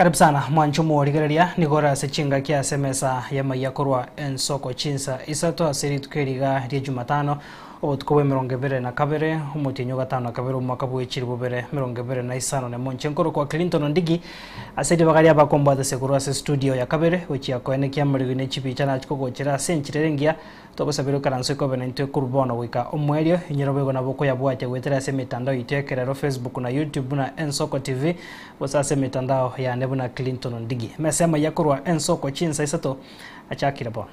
Karibu sana mwanche omorigereria nigo ore ase chingaki ase emesa y'amaiya korwa ensoko chinsa isato ase rituko eri iga ria Jumatano obotuko bwa emerongo ebere na kabere omotienyi o gatano na kabere omwaka bwe chilifu bibere emerongo ebere na isano na emo. Inche nkorokwa Clinton Ondigi ase ribaga ria abakombwatasia korwa ase studio ya kabere gochia koenekia amariogi ne chibicha nachi kogochera ase enchera ere engiya Togosabera oikaranse okobe naintwe korwa bono goika omoerio, inyora boigo nabo okoyabwatia goetera ase emetandao yaito y'ekerero, Facebook na YouTube buna Ensoko TV, gose ase emetandao yane buna Clinton Ondigi. Emesa y'amaiya korwa Ensoko chinsa isato achakire bono.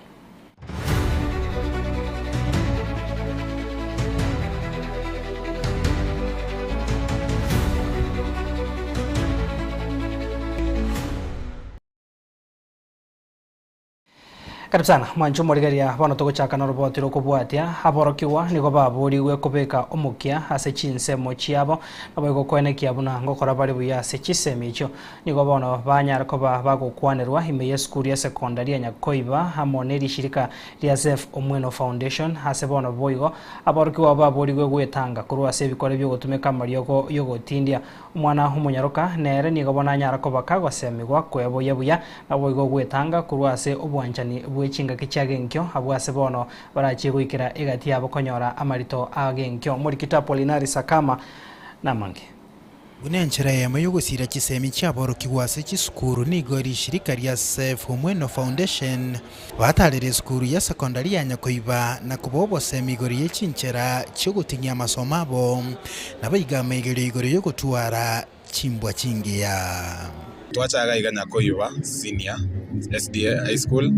Karibu sana mwanche omorigereria, bono togochaka noroboti rokobwatia. Aborokigwa nigo baborigwe kobeka omokia ase chinsemo chiabo, naboigo koenekia buna ngokora bare buya ase chisemi echio. Nigo bono banyare koba bagokwanerwa ime y'esukuru ya sekondari ya Nyakoiba amo nerishirika ria Zeph Omweno Foundation. Ase bono boigo aborokigwa abo baborigwe gwetanga korwa ase ebikore biogotumeka amariogo yogotindia. Omwana omonyaroka nere nigo bono anyara koba kagosemigwa kweboyia buya, naboigo gwetanga korwa ase obwanchani bwe chingaki chia genkio, abwo ase bono barachie goikera egati yabo konyora amarito a genkio. Omorikito Apolinari Sakama namange. Buna enchera eyemo y'ogosiira chisemi chiaborokigwa ase chisukuru nigo rishirika ria Save Omweno Foundation batarire esukuru ya sekondari ya Nyakoiba na koba obosemi igoro ye chinchera chiogoting'ia amasomo abo, naboigo amaigerio igoro y'ogotwara chimbwa chingiya. Twachaga iga Nyakoiba Senior SDA High School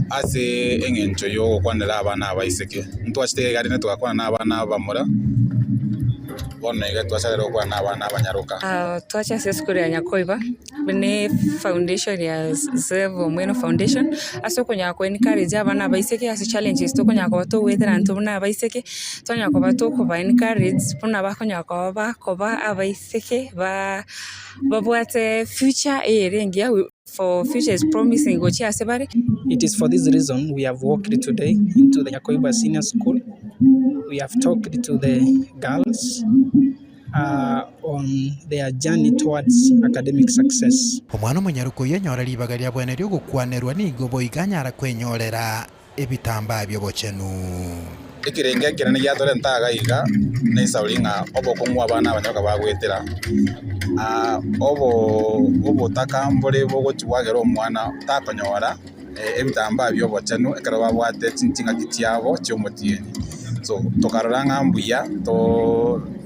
ase eng'encho y'ogokwanera abana abaiseke. Ntwachete iga rende togakwana na abana abamura, bono iga twachakire gokwana na abana abanyaroka. Twacha ase esukuru ya Nyakoiba buna efoundation ya Save Omweno Foundation, ase okonyara ko encourage abana abaiseke ase challenges tokonyara koba togoetera intwe buna abaiseke, twanyara koba tokoba encourage buna bakonyara koba bakoba abaiseke ba babwate future eyere engiya for future is promising gochia ase bare. It is for this reason we have walked today into the Nyakoiba Senior School. We have talked to the girls on their journey towards academic success. Omwana omonyaroka oyio anyore ribaga ria bwene ri'ogokwanerwa nigo boigo anyara kwenyorera ebitambaa bi'obochenu. Ekerengo ekenene giatorenta iga iga nesauri ng'a obokong'u abana abanyaroka bagoetera, obotaka mbore bogochia bwagera omwana takonyora ebitambaa bi'obochenu ekero babwate chingaki chiabo chi'omotienyi. So tokarora ng'a mbuya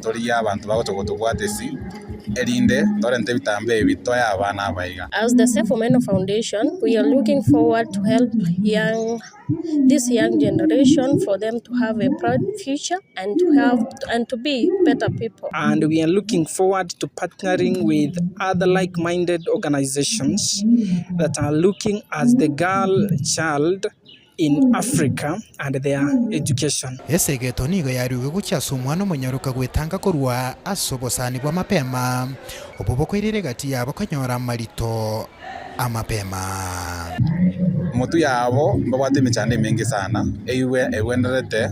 torigie abanto bagocha gotobwata ase erinde torente ebitambaa ebi toe abana aba iga. As the Safe Omeno Foundation, we are looking forward to help young this young generation for them to have a bright future and to have and to be better people. And we are looking forward to partnering with other like-minded organizations that are looking at the girl child in Africa and their education. Esegeto nigo yaruigwe gochia ase omwana omonyaroka gwetanga korwa ase obosani bwa mapema, obwo bokoirera egati yabo konyora amarito amapema. Motwe yabo mbabwate emechando emenge sana, eywe egwenerete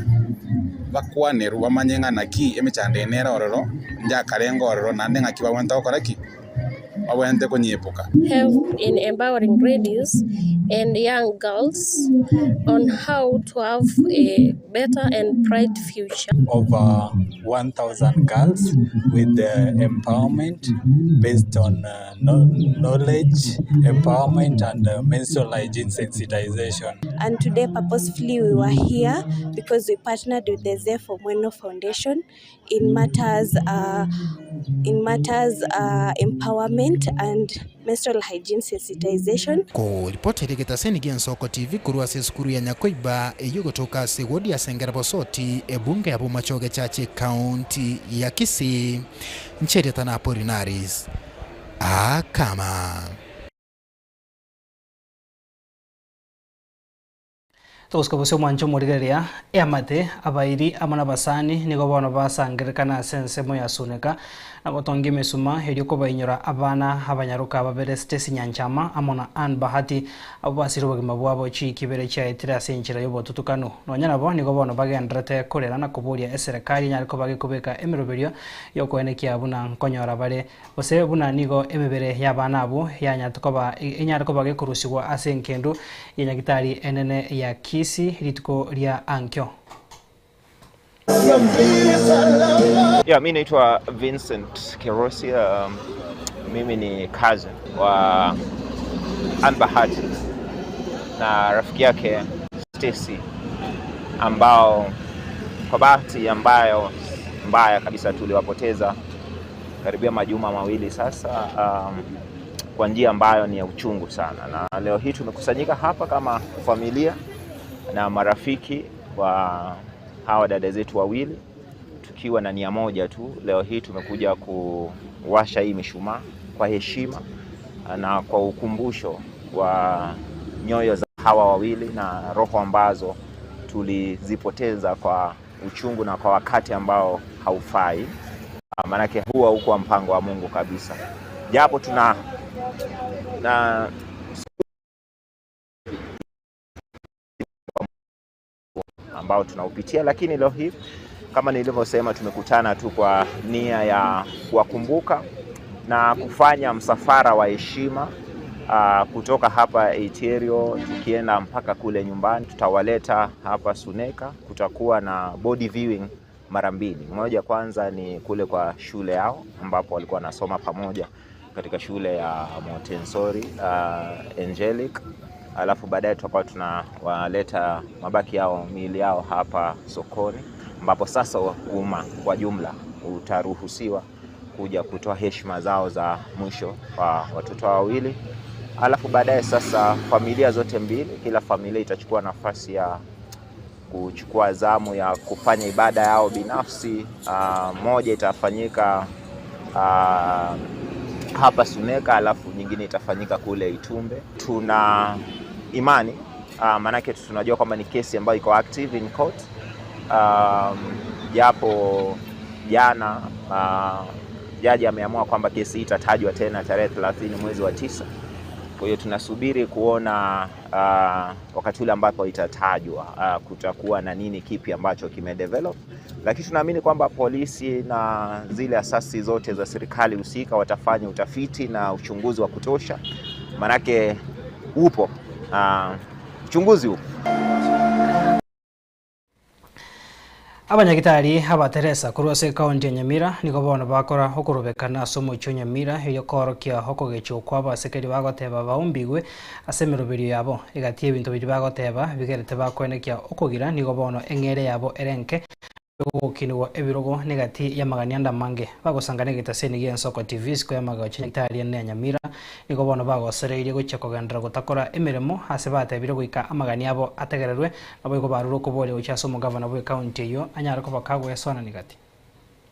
bakwanerwe bamanye ng'a naki emechando eye nere ororo, njakarenge ororo naende ng'aki babwenerete gokora ki? Babwenerete konyeepoka. Help in empowering ladies and young girls on how to have a better and bright future. Over 1000 girls with the empowerment based on knowledge, empowerment and menstrual hygiene sensitization. And today purposefully we were here because we partnered with the Zeph Omweno Foundation in matters uh, in matters uh, empowerment and menstrual hygiene sensitization. Koripotera egetaseni gi'Ensoko TV korwa ase esukuru ya Nyakoiba eyio egotoka ase ewodi ya Sengera Bosoti, ebunge ya Bomachoge Church ecounty ya Kisii, Ncherieta na Apolinaris Akama. Togosuka bosio omwancho omorigereria, eamate, abairi, amo nabasani nigo bono basangererekana ase ensemo ya Suneka na gotongia emesuma erio kobainyora abana abanyaroka babere Stacy Nyanchama amo na Ann Bahati abwo basire obogima bwabo chiiki ibere chiaetire ase enchera y'obotutukanu. Nonya nabo nigo bono bagendererete korera na koboria eserekari enyare koba gekobeka emeroberio y'okoenekia buna nkonyora bare Gose buna nigo emebere y'abana abwo yanyarete koba enyare koba gekorusigwa ase engendu ye nyagitari enene ya Kisii rituko ria ankio. Yeah, mi naitwa Vincent Kerosi. Mimi ni cousin wa Ann Bahati na rafiki yake Stacy ambao kwa bahati ambayo mbaya kabisa tuliwapoteza karibia majuma mawili sasa, kwa njia ambayo ni ya uchungu sana, na leo hii tumekusanyika hapa kama familia na marafiki wa hawa dada zetu wawili tukiwa na nia moja tu. Leo hii tumekuja kuwasha hii mishumaa kwa heshima na kwa ukumbusho wa nyoyo za hawa wawili na roho ambazo tulizipoteza kwa uchungu na kwa wakati ambao haufai. Maanake huwa huko mpango wa Mungu kabisa, japo tuna na ambao tunaupitia, lakini leo hii kama nilivyosema, tumekutana tu kwa nia ya kuwakumbuka na kufanya msafara wa heshima kutoka hapa Iterio tukienda mpaka kule nyumbani. Tutawaleta hapa Suneka, kutakuwa na body viewing mara mbili. Moja kwanza ni kule kwa shule yao ambapo walikuwa wanasoma pamoja katika shule ya Montessori Angelic, alafu baadaye tutakuwa tunawaleta mabaki yao miili yao hapa sokoni ambapo sasa umma kwa jumla utaruhusiwa kuja kutoa heshima zao za mwisho kwa watoto wawili. Alafu baadaye sasa familia zote mbili, kila familia itachukua nafasi ya kuchukua zamu ya kufanya ibada yao binafsi. Moja itafanyika hapa Suneka, alafu nyingine itafanyika kule Itumbe. Tuna imani maanake tunajua kwamba ni kesi ambayo iko active in court. Japo jana jaji ameamua kwamba kesi hii itatajwa tena tarehe 30 mwezi wa 9. Kwa hiyo tunasubiri kuona wakati ule ambapo itatajwa kutakuwa na nini kipi ambacho kimedevelop, lakini tunaamini kwamba polisi na zile asasi zote za serikali husika watafanya utafiti na uchunguzi wa kutosha, manake upo uchunguzi upo. Abanyagitari abateresa korwa ase ekaunti ya Nyamira nigo bono bakora okorobekana ase omochie o Nyamira erio koorokia okogechwa okwo abasekeri bagoteba baumbigwe ase emeroberio yabo. Egati y'ebinto biria bagoteba bigerete bakoenekia okogira nigo bono eng'ere yabo ere enke Ogokinigwa ebirogo negati y'amagani ande amange. Bagosangana egetaseni gi'ensoko TV isiko y'amagocho Nyagetari ene ya Nyamira, nigo bono bagosereirie gochia kogenderera gotakora emeremo ase batebire goika amagani abo ategererwe, naboigo barure okoboria gochia ase omogavana bw'ecounty eyio anyare koba kagoesoanania gati.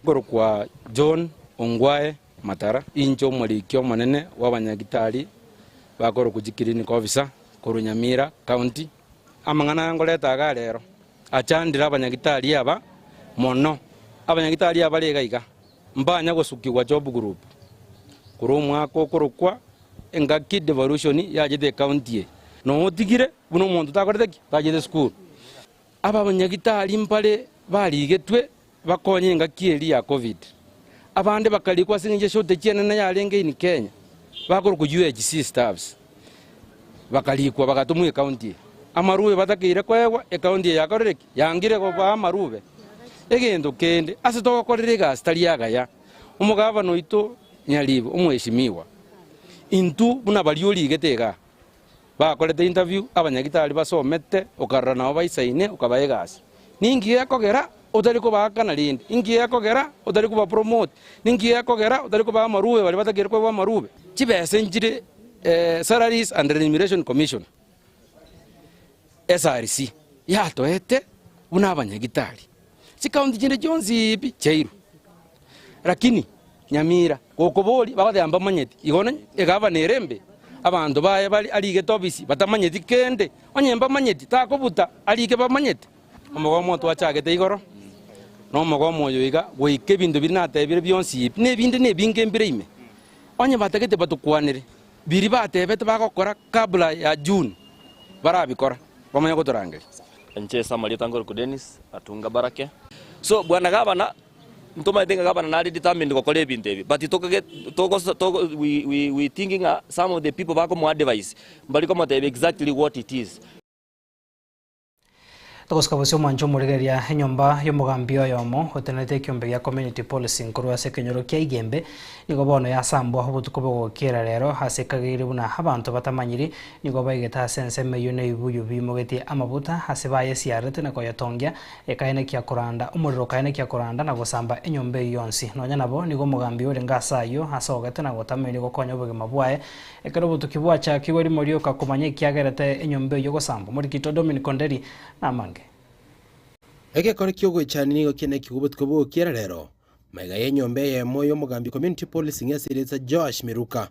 Nkorokwa John Ongwae Matara, inche omoriki omonene bw'abanyagitari bakorokwa chiclinic officer korwa Nyamira County. Amang'ana aya nkoreta iga rero, Achandire abanyagitari aba mono. Abanyagitari abare iga iga mbanya gosukigwa job group korwa omwaka okorokwa engaki devolution yachete ecounty eye. Notigire buna omonto takorete ki? Tachete esukuru. Aba abanyagitari mbare barigetwe bakonye engaki eria ya covid. Abande bakarikwa ase eng'encho eshortage enene yarenge in Kenya bakorokwa UHC staffs. Bakarikwa bagatomwa ecounty eye. Amarube batakeire koegwa, ecounty eye yakorire ki? Yangire kobaa amarube. Egento kende, ase togokorera egasi tari agaya, omogabana oito Nyaribo, omweshimiwa, intwe buna baria origete igaa, bakorete interview, abanyagitari basomete, okarora nabo baisaine, okabaa egasi. Ninki gekogera otari kobaakana rende? Inki gekogera otari kobapromote? Ninki gekogera otari kobaa amarube baria batakeire koegwa amarube? Chibesa nchire Salaries and Remuneration Commission, SRC, yatoete buna abanyagitari. Chikaunti chinde chionsi pi chiairwe, lakini Nyamira gokoboria bagoteba mbamanyeti. Igo onye egavana ere embe, Abanto baye bare arigete obisi batamanyeti kende, onye mbamanyeti takobuta arike bamanyete. Omogomo twachagete igoro, na omogomo oyo iga, goika ebinto biria natebire bionsi ebi, na ebinde na ebinge mbire ime. Onye batagete batokwanere, biria batebete bagokora kabla ya June, barabikora, bamanye gotorangeria. Inche ase amarieta nkorokwa Dennis Atunga Barake. So bwana gavana, ntomaete ng'a gavana nare determined gokora ebinto ebi but tokage togosa togo we we we think ng'a some of the people bakomoa advice mbari komotebia exactly what it is. Togosika bosio omwancho omorigereria enyomba y'omogambi oyomo otenerete ekiombe gia community policing korwa ase ekenyoro kia Igembe nigo bono yasambwa obotuko bogokiera rero ase ekageire buna abanto batamanyiri nigo baigete ase ensemo eyio na ebibuyu biimogetie amabuta ase bayesiarete na koyetongia ekaenekia koranda omorero okaenekia koranda na gosamba enyomba eyio yonsi. Nonya nabo nigo omogambi orenge ase ayio asogete na gotameria gokonya obogima bwaye Ekero obotuki bwachakigwe rimo rioka komanya ekiagerete enyomba eyio gosambwa. Morikito Dominic Onderi namange. Egekore ki'ogoichania nigo kianekigwe obotuko bw'ogokiera rero, magega y'enyomba eyemo y'omogambi Community Policing ase erieta Joash Miruka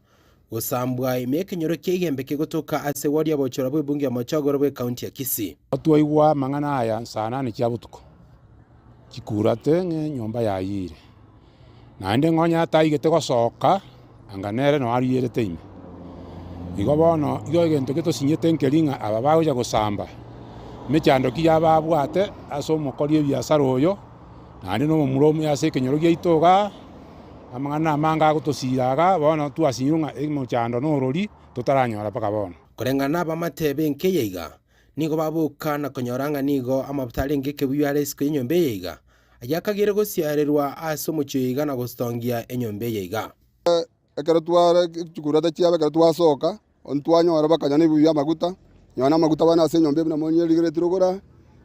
gosambwa ime y'ekenyoro kia Igembe kegotoka ase ward ya Bochora bw'ebunge ya Mochogoro bw'ecounty ya Kisii. Twaigwa amang'ana aya saa nane chia botuko, chikurate ng'a enyomba yayiire. Naende ng'onye ataigete gosoka, anga nere noo arierete ime. Igo bono igo egento getosinyete nkeri ng'a aba bagocha gosamba, emechando ki yababwate ase omokori ebiasara oyo, naende na omomura omuya ase ekenyoro giaito igaa, amang'ana amange agotosira igaa, bono twasinyirwe ng'a emochando norori totaranyora mpaka bono. Koreng'ana nabamate b'enka eye iga, nigo baboka na konyora ng'a nigo amabuta arenge ekebuyu are isiko y'enyomba eye iga, Ayio akagera gosiarerwa ase omochie oyo iga na gotongia enyomba eye iga. Ekero tware chikurata chiabo ekero twasoka, ntwanyora bakanya na ebibuyu bi'amaguta, nonya na amaguta bono ase enyomba buna monyerigereti rogoro aa,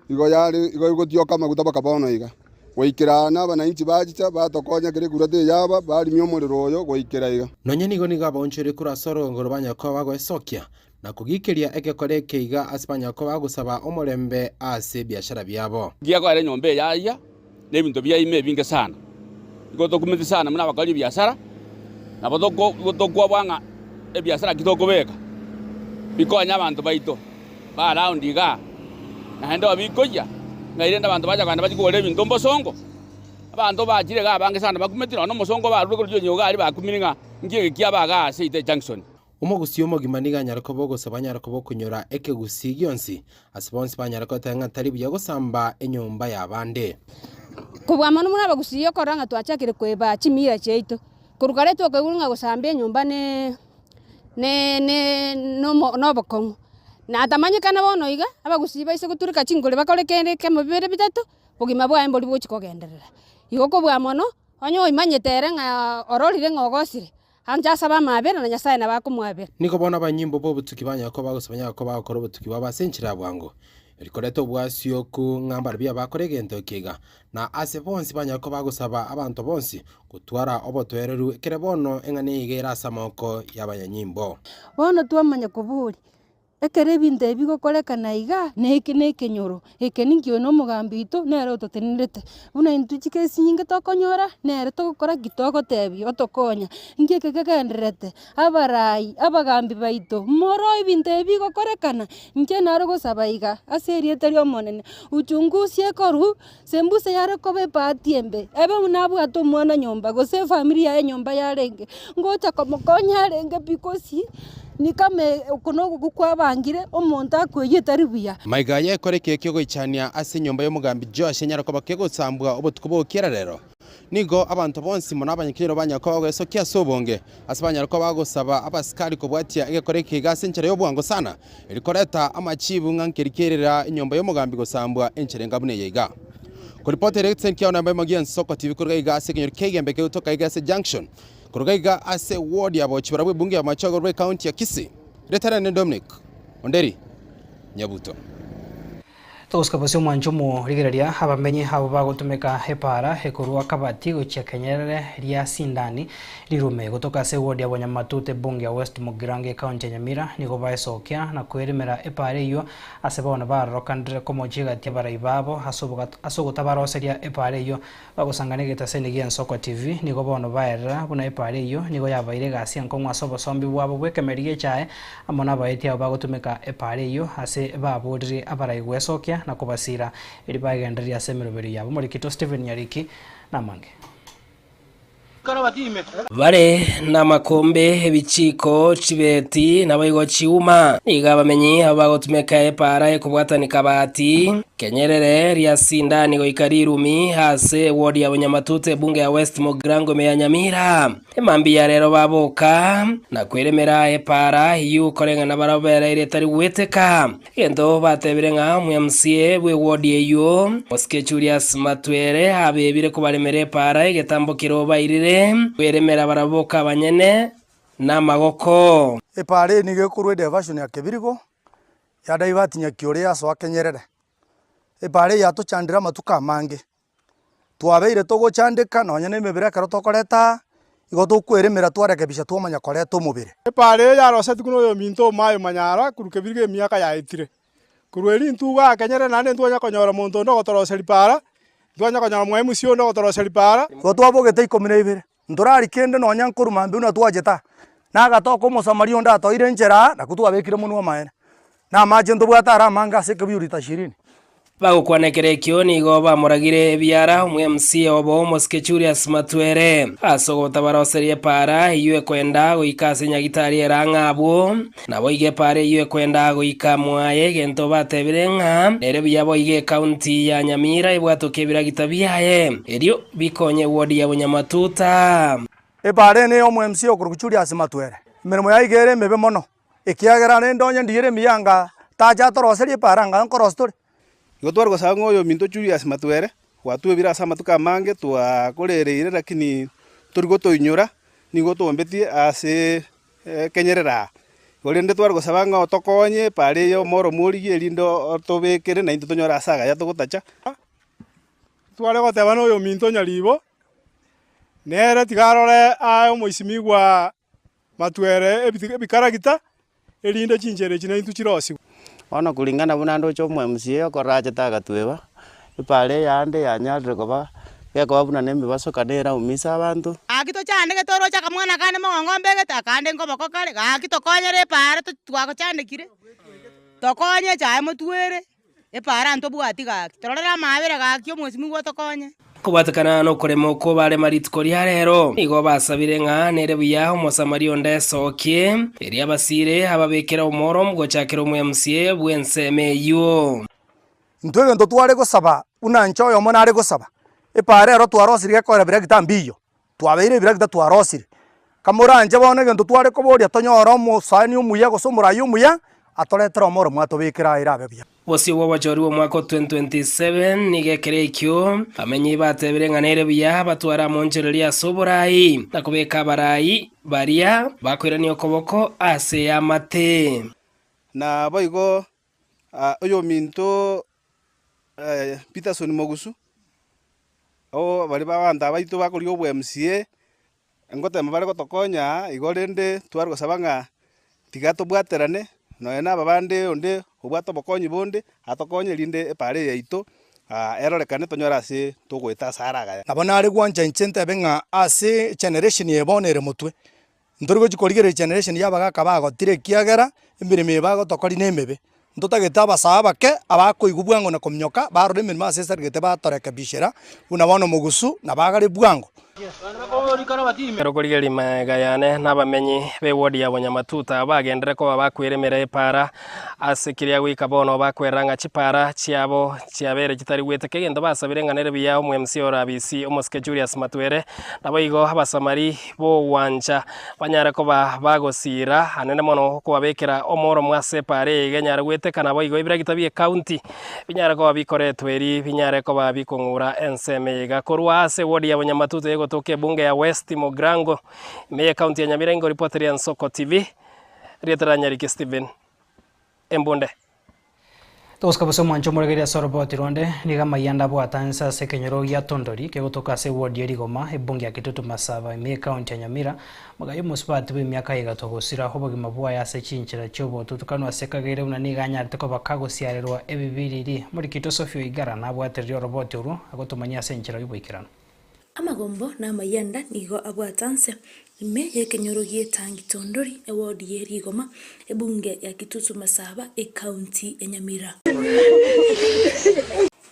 igo yare igo egotioka amaguta mpaka bono iga. Goikera aa na abananchi bachicha batokonya ekero ekurata eye yaba, barimia omorero oyo goikera iga. Nonya nigo nigo abaonchoire korwa ase orogongo rwa koba bagoesokia, na kogikeria egekora eke iga ase banyare koba bagosaba omorembe ase ebiashara biabo. Ngiakoera enyomba eye aria, na ebinto biaime ebinge sana. Igo tokumeti sana buna abakori ebiasara, nabo toko tokwabua ng'a ebiasara ki tokobeka, bikonye abanto baito ba around igaa, naende obikoyia, ng'a erinde abanto bacha kogenda bachie kogora ebinto mbosongo. Abanto bachire igaa abange sana bakumeti nonya na omosongo barure korwa onye iga aria bakumire ng'a nki eke kiaba igaa ase ite junction. Omogusii omogima nigo anyare koba ogosaba anyare koba okonyora ekegusii gionsi, ase bonsi banyare goteba ng'a tari buya gosamba enyomba y'abande. Kobua mono buna abagusii okorora ng'a twachakire koeba chimila chiaito, korwa kare twakoigwa ng'a gosamba enyomba ne ne ne nomo nobokong'u. Natamanyekana bono iga, abagusii baise gotureka chingori bakore kende ekemo bibere bitato, bogima bwaye mbori bogochi kogenderera. Igo kobua mono, onye oimanyete ere ng'a ororire ng'a ogosire, Ancha asabe amaabera, na Nyasae nabo akomwabera. Nigo bono abanyimbo b'obotuki banyare koba gose banyare koba bagokora obotuki bwabo ase enchera ya bwango, erikoreta obwasioku ng'a mbarabwo abakora egento eke iga, na ase bonsi banyare koba bagosaba abanto bonsi gotwara obotoereru ekere bono eng'ana eye iga ere ase amaboko y'abanyanyimbo. Bono twamanya koboria, Ekero ebinto ebi bigokorekana iga, na eke na ekenyoro, eke ninki oyo na omogambi oito nere ototenenerete, buna intwe chikesi nyinge tokonyora, nere togokora ki? Togotebia otokonya, inki eke kegendererete, abarai, abagambi baito, moroo ebinto ebi bigokorekana, inche nare gosaba iga, ase erieta ria omonene, uchunguzi ekorwa, sembuse yare koba ebahati embe, ebe buna abwate omwana nyomba, gose efamiri yaye nyomba yarenge, ngocha komokonya arenge pi gose. Ni kama oko nogokwa kwabangire, omonto akoeyia etari buya. Maiga aye ekore ekiya ki'ogoichania ase enyomba y'omogambi Joashi enyare koba kegosambwa obotuko bw'ogokiera rero. Nigo abanto bonsi mono abanyakenyoro banyare koba bagoesokia ase obonge, ase banyare koba bagosaba abasikari kobwatia egekore eke iga ase enchera y'obwango sana, erio koreta amachibu ng'a nkeri kerera enyomba y'omogambi gosambwa enchera enga buna eye iga. Koripota ere egetiseni kiao namba emo gi'ensoko TV koruga iga ase ekenyoro kia Igembe kegotoka iga ase junction. Koruga iga ase ward ya Bochibara bw'ebunge ya Machogo rwe county ya Kisii, Reterende Dominic Onderi Nyabuto. Togosika bosio omwancho omorigereria abamenyi abwo bagotumeka epaara ekorwa Kabati gochia Kenyerere ria Sindani rirume gotoka ase eward ya Bonyamatute ebunge ya West Mugirango ecounty ya Nyamira nigo baesokia na koeremera epaara eyio ase bono barorokanire komochia egati abarai babo ase ogotabaroseria epaara eyio Bagosangana egetaseni gi'Ensoko TV, nigo bono baerera buna epaara eyio nigo yabaire egasi enkong'u ase obosombi bwabo bw'ekemeri gi'echae amo nabaeti abo bagotumeka epaara eyio ase baborire abarai gwesokia na kobasira erio bagendererie ase emeroberio yabo. Omorikito Stephen Nyariki namange. Bare namakombe, ebichiko, chibeti, naboigo chiuma. Nigo abamenyi abo bagotumeka epaara ekobwatania Kabati, Kenyerere, Riasindani goika Rirumi ase ewodi ya Bonyamatute ebunge ya West Mugirango ime ya Nyamira. Emambia ya rero baboka na kweremera epaara eyio koreng'ana barabwo bereire etari gweteka. Egento batebire ng'a omwMCA bw'ewodi eyio, Mosike Julius Matwere, abebire kobaremera epaara egetambo keria obairire kweremera barabwo boka abanyene namagoko. Epaara eye nigo ekorwa ediversion ya Kebirigo, ya divert Nyakiore yasoa Kenyerere. Epaara eye yatochandire amatuko amange, Twabeire togochandeka nonya nemebere ekero tokoreta aa, igo tokweremera twarekebisha twamanya koreta omobere. Epaara eye yarosetigwe noyominto omaye manyara korwa kebiri g'emiaka yaetire. Korwa erio intwe iga akenyerere naende ntwanya konyora monto onde ogotoroseria paara, ntwanya konyora mwa MC onde ogotoroseria paara. Igo twabogete ikomi na ibere, ntorari kende nonya nkorwa mambia buna twachete aa, nagatoka omosamaria onde atoire enchera aa, nakwo twabekire monwe amaene, na amache ntobwate are amange ase ekebuyu rita ishirini. Bagokwana ekero ekio nigo bamoragire ebiara omwMCA obo omosike Julius Matwere ase ogotabaroseria epaara eyio ekwenda goika ase nyagitari ere ang'e abwo. Naboigo epaara eyio ekwenda goika mwaye egento batebire ng'a nere buya boigo ecounty ya Nyamira ebwatoke ebiragita biaye erio bikonye eward ya Bonyamatuta. Epaara eye neya omwMCA okorokwa Julius Matwere. Emeremo yaye iga ere emebe mono. Ekiagera rende onye ndiire emiya anga tacha atoroserie epaara anga nkorosia tore. Igo tware gosaba ng'a oyominto Julius Matwere, gwatwebire ase amatuko amange twakorereire lakini tori gotoinyora, nigo otombetie ase ekenyerere aa. Igo rende tware gosaba ng'a otokonye epaara eye omoro morigie erinde otobekere naintwe tonyore ase agaya togotacha. Tware goteba na oyominto Nyaribo, nere tiga arore aye omoisimigwa Matwere ebikaragita, erinde chinchera echi naintwe chirosigwe. Bono kulingana buna ndoche omo MCA okorora achete agatweba, epara eyande yanyarire koba, gekoba buna na emibaso kane eraumise abanto. Gaki tochandeke toroche akamwana kane mogongo mbegete, akande nkoboko kare, gaki tokonyere epaara twagochandekire, tokonye echae motwere. Epaara ntobwati gaki, tororere amaabera gaki omwesimigwa otokonye. Kobwatekana nokorema okwo barema rituko ria rero, nigo basabire ng'a nere buya Omosamaria onde esokie, erio abasiire ababekere omoro gochakera omwMCA bw'ensemo eyio. Intwe egento tware gosaba buna inche oyomo nare gosaba, epaara ero twarosirie gekorera biragita mbiyo, Twabeire ebiragita twarosire. Kamoranche bono egento tware koboria tonyore omosani omuya gose omorai omuya, atoretere omoremo atobekere aye erabe buya. Bosio bw'obochori bw'omwaka o 2027 nigo ekero ekio bamenyi batebire ng'a nere buya batware amonchoreria ase oborai, na kobeka abarai baria bakoirania okoboko ase eamate. Naboigo oyominto Peterson Mogusu, baria ba abanto abaito bakoria obwa MCA, ngotema bare gotokonya aa, igo rende tware gosaba ng'a tiga tobwaterane, nonye na aba bande onde obwate obokonyi bonde, atokonye erinde epara eye yaito erorekane tonyore ase togoeta ase are agaya. Nabo nare gwancha inche ntebe ng'a ase generation eye bono ere motwe, Ntori gochia korigereria generation ya abagaka bagotire ekiagera emeremo eye bagotokoria nemebe. Ntotagete abasae abake abakoigwa bwango na kominyoka barore emeremo ase esarigete batorekebishera buna bono mogusu na bagare bwango. Ekero korigereria magega yane nabamenyi b'ewodi ya Bonyamatuta bagenderere koba bakweremera epaara ase keria goika bono bakwerera ng'a chipaara chiabo chiabeire chitari gweteka egento basabire ng'a nere buya omo-MC ore Abisi omosike Julius Matwere naboigo Abasamari b'ogwancha banyare koba bagosiira anene mono okobabekera omoromo ase epaara eye iga enyare gweteka naboigo ebiragita bi'ecounty binyare koba bikoretwe eri binyare koba bikong'ura ensemo eye iga. Korwa ase eward ya Bonyamatutu egotoka ebunge ya West Mogrango ime y'ecounty ya Nyamira ingo ripoti ria Nsoko TV, rieta ria Nyariki Stephen Embunde. Togosuka bosa omwancho omoregereria ase oroboti ronde, nigo amayia ande abwate inse ase ekenyoro gia Tondori kegotoka ase eward ya Rigoma, ebunge ya Kitutu Masaba ime ekaunti ya Nyamira, Magayi omosubati bw'emiaka egato gosira obogima bwaye ase chinchera chi'obotutukanu ase kageire buna nigo anyarete koba kagosiarerwa ebibiriri. Omorikito Sophie Oigara nabwatereria oroboti orwo agotomanyia ase enchera y'oboikeranu. Amagombo na amayianda nigo abwate nse ime y'ekenyoro gi'etangi Tondori, eward ye Rigoma, ebunge ya Kitutu Masaba, ecounty ya Nyamira.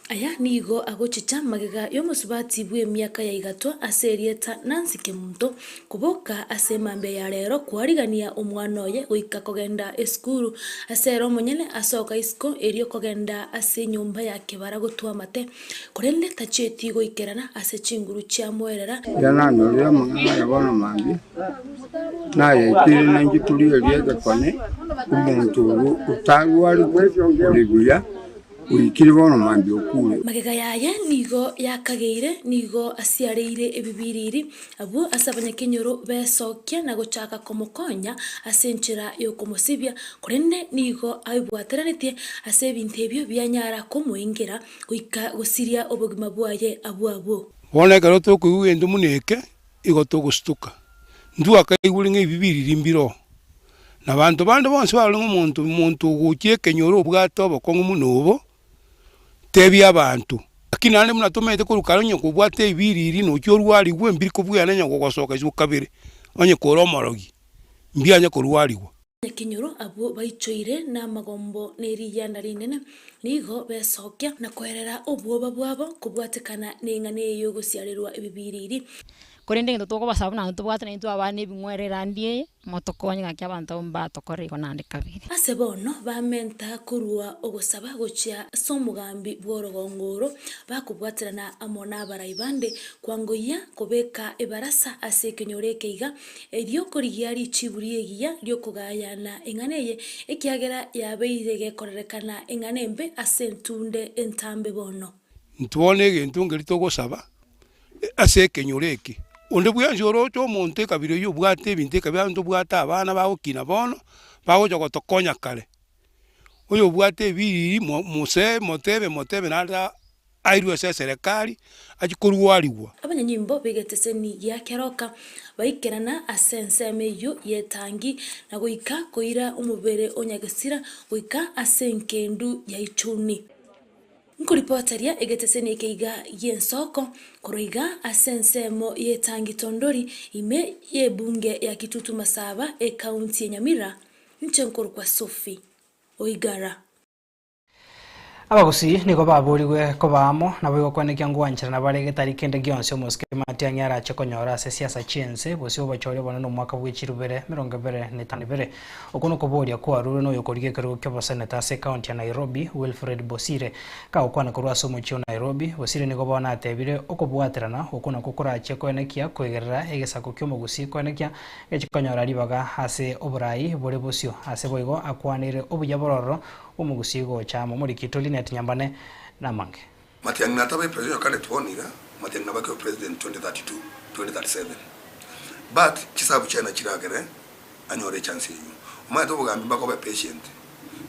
Aya nigo agochicha magega y'omosubati bw'emiaka ya igatwa ase erieta Nancy Kemunto koboka ase emambia ya rero kwarigania omwana oye goika kogenda esukuru ase ere omonyene asoka isiko erio kogenda ase enyomba ya kebara gotwa amate korende tachieti goikerana ase chinguru chiamoerera. Riria nanyorire amang'ana aya bono mambia, nayaikire nainche torigereria egekone, omonto oyo otarwarete ore buya, Oikire bono mambia okure. Magega yaye nigo yakageire, nigo asiareire ebibiriri, abwo ase abanyakenyoro besokia na gochaka komokonya ase enchera y'okomosibia, korende nigo aibwateranetie ase ebinto ebio bianyara komoengera goika gosiria obogima bwaye abwo abwo. Bono ekero tokoigwa egento buna eke, igo togostuka. Intwe akaigure ng'a ebibiriri mbiroo. Na abanto bande bonsi barore ng'a omonto omonto ogochia ekenyoro obwate obokong'u buna obo, tebia abanto. Lakini naende buna tomanyete korwa kare onye kobwate ebiriri nochia orwarigwe mbiri kobwena onye kogosoka isiko kabere, onye kore omorogi, mbianye korwarigwa. Abanyakenyoro abwo baichoire namagombo ne riyianda rinene, nigo besokia na koerera obwoba bwabo kobwatekana neng'ana eye y'ogosiarerwa ebibiriri. Korende egento tokobasaba buna intwe tobwate naintwe abana ebing'were erandi eye, motokonye gaki abanto abwo mbatokore igo naende kabere. Ase bono bamenta korua ogosaba gochia ase omogambi bw'orogongo oro, bakobwaterana amo nabarai bande kwangoyia kobeka ebarasa ase ekenyoro eke iga, erio korigia richibu ri'egiya ri'okogayana eng'ana eye, ekiagera yabeire gekorerekana eng'ana embe ase entunde entambe bono. Intwe bono egento nkeria togosaba. ase ekenyoro eke. Onde bwensi oroche omonto ekabira eyio obwate ebinto ekabira abanto obwate abana bagokina bono, bagocha gotokonya kare. Oyo obwate ebiriri mo mose motebe motebe naende airwe ase eserekari, achie korwarigwa. Abanyanyimbo b'egeteseni gia keroka baikerana ase ensemo eyio y'etangi na goika koira omobere o Nyagesira goika ase engendu ya Ichuni. Nkoripoteria egeteseni eke iga gi'ensoko korwa iga ase ensemo y'etangi Tondori ime y'ebunge ya Kitutu Masaba ekaunti ya Nyamira, inche nkorokwa Sophie Oigara. Abagusii nigo baborigwe koba amo, naboigo kwenekia ngwancherana bare getari kende gionsi omosike Matiang'i arache konyora ase siasa chi'ense bosio obochori obonene omwaka bwe chirubere 2052. Okwo nokoboria kwarurwe noyokorigia ekerogo ki'oboseneta ase ekaunti ya Nairobi, Wilfred Bosire. Kagokwana korwa ase omochie o Nairobi, Bosire nigo bono atebire okobwaterana okwo nakwo korachie koenekia koigerera egesaku ki'omogusii koenekia gechi konyora ribaga ase oborai bore bosio. Ase boigo akwanire obuya bororo bw'omogusii gocha amo. Omoriki Linet Nyambane namange. Matiang'i natabe presidential candidate bono iga, Matiang'i nabo akebe president 2032, 2037 but chisabu chiaye nachiragere anyore echance eyio. Omanyete obogambi mpaka obe patient.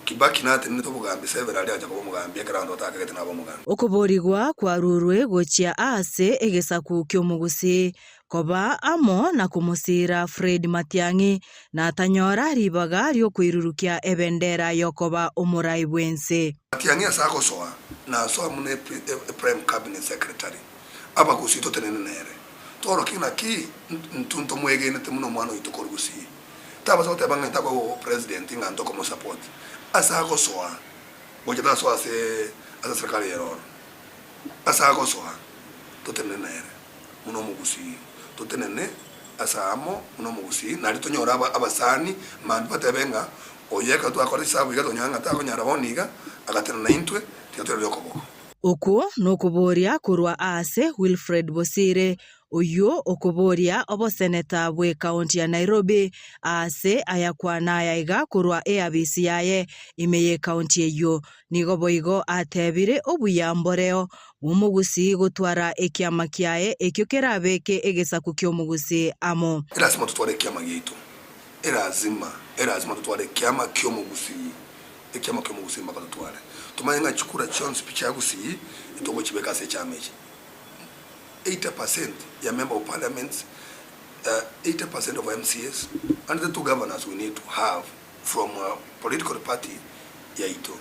Kibaki natenenete obogambi severally acha koba omogambi ekero abanto batakagete nabe omogambi. Okoboorigwa kwarurwe gochia aase egesaku ki'omogusii, koba amo na komosiira Fred Matiang'i, na tanyora ribaga ri'okoirurukia ebendera y'okoba omorai bw'ense. Matiang'i ase agosoa, nasoa buna eprime cabinet secretary, abagusii totenene nere. Torokie naki intwe ntomwegenete buna omwana oito korwa gusii. Tabasa goteba ng'a intakwa goba president ng'a ntokomosupport. Ase agosoa, gocha tasoa ase ase serikali ere oro. Ase agosoa, totenene nere buna omogusii. Totenene ase amo buna omogusii nario tonyore aba abasani mambia batebe ng'a oyo ekero twakora chisabu iga tonyora ng'a takonyara bono iga, agatenena naintwe tiga toiranie okoboko. Okwo nokoboria korwa aase Wilfred Bosire, oyio okoboria oboseneta bw'ekaunti ya Nairobi aase ayakwana aya iga korwa eabisi yaye ime y'ekaunti eyio. Nigo boigo atebire obuya mboreo bw'omogusii gotwara ekiama kiaye ekio kerabeke egesaku ki'omogusii amo. Erasima totware ekiama giaito. Erazima, erazima totware ekiama ki'omogusii. Ekiama ki'omogusii mpaka totware. Tomanye ng'a chikura chionsi pi chia Gusii ntogochibeka ase echama echi. 80% ya member of parliaments, 80% of MCAs and the two governors we need to have from a political party yaito